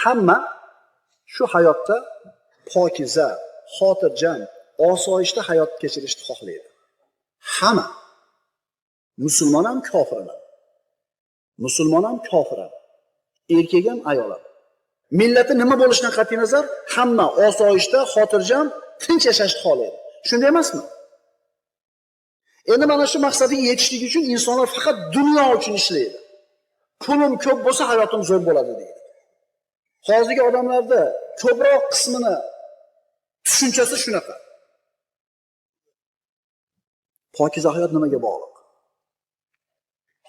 Hamma shu hayotda pokiza, xotirjam, osoyishta hayot kechirishni xohlaydi. Hamma. Musulmon ham, kofir ham. Musulmon ham, kofir ham. Erkak ham, ayol ham. Millati nima bo'lishidan qat'iy nazar, hamma osoyishta, xotirjam, tinch yashashni xohlaydi. Shunday emasmi? Endi mana shu maqsadga yetishlik uchun insonlar faqat dunyo uchun ishlaydi. Pulim ko'p bo'lsa hayotim zo'r bo'ladi deydi. Hozirgi odamlarda ko'proq qismini tushunchasi shunaqa. Pokiza hayot nimaga bog'liq?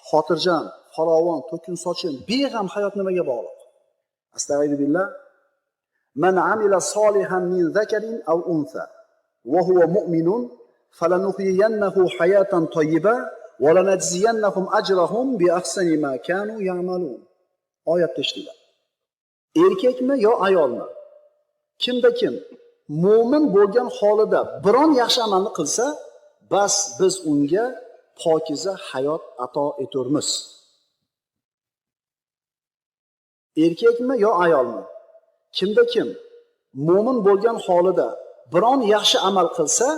Xotirjam, farovon, to'kin sochin, beg'am hayot nimaga bog'liq? Astag'firullah. Man amila solihan min zakarin aw unsa va huwa mu'minun falanuhyiyannahu hayatan tayyiba va lanajziyannahum ajrahum bi ahsani ma kanu ya'malun. Oyatda eshitiladi. Erkakmi yo ayolmi? Kimda kim mo'min bo'lgan holida biron yaxshi amalni qilsa, bas biz unga pokiza hayot ato eturmiz. Erkakmi yo ayolmi? Kimda kim mo'min bo'lgan holida biron yaxshi amal qilsa,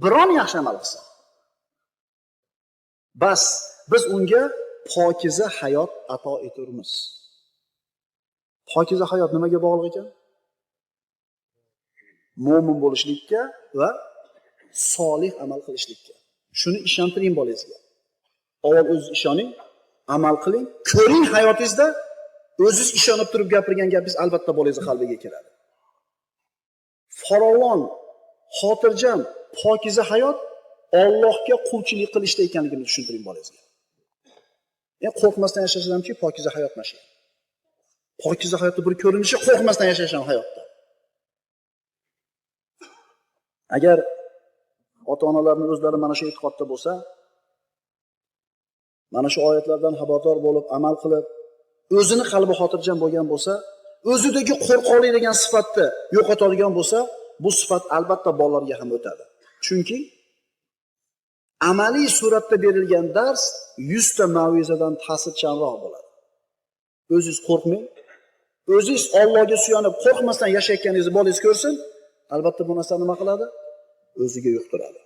biron yaxshi amal qilsa, bas biz unga pokiza hayot ato eturmiz. Pokiza hayot nimaga bog'liq ekan? Mo'min bo'lishlikka va solih amal qilishlikka. Shuni ishontiring bolangizga. Avval o'zingiz ishoning, amal qiling, ko'ring hayotingizda o'zingiz ishonib turib gapirgan gapingiz albatta bolangizni qalbiga kiradi. Farovon, xotirjam, pokiza hayot Allohga qulchilik qilishda ekanligini tushuntiring bolangizga. Qo'rqmasdan yashashamchi, pokiza hayot mana shu. Pokiza hayotning bir ko'rinishi qo'rqmasdan yashash ham hayotda. Agar ota-onalarning o'zlari mana shu e'tiqodda bo'lsa, mana shu oyatlardan xabardor bo'lib, amal qilib, o'zini qalbi xotirjam bo'lgan bo'lsa, o'zidagi qo'rqoqlik degan sifatni yo'qotadigan bo'lsa, bu sifat albatta bolalarga ham o'tadi. Chunki amaliy suratda berilgan dars 100 ta mav'izadan ta'sirchanroq bo'ladi. O'zingiz qo'rqmang, o'zingiz Allohga suyanib qo'rqmasdan yashayotganingizni bolangiz ko'rsin, albatta bu narsa nima qiladi? O'ziga yuqtiradi.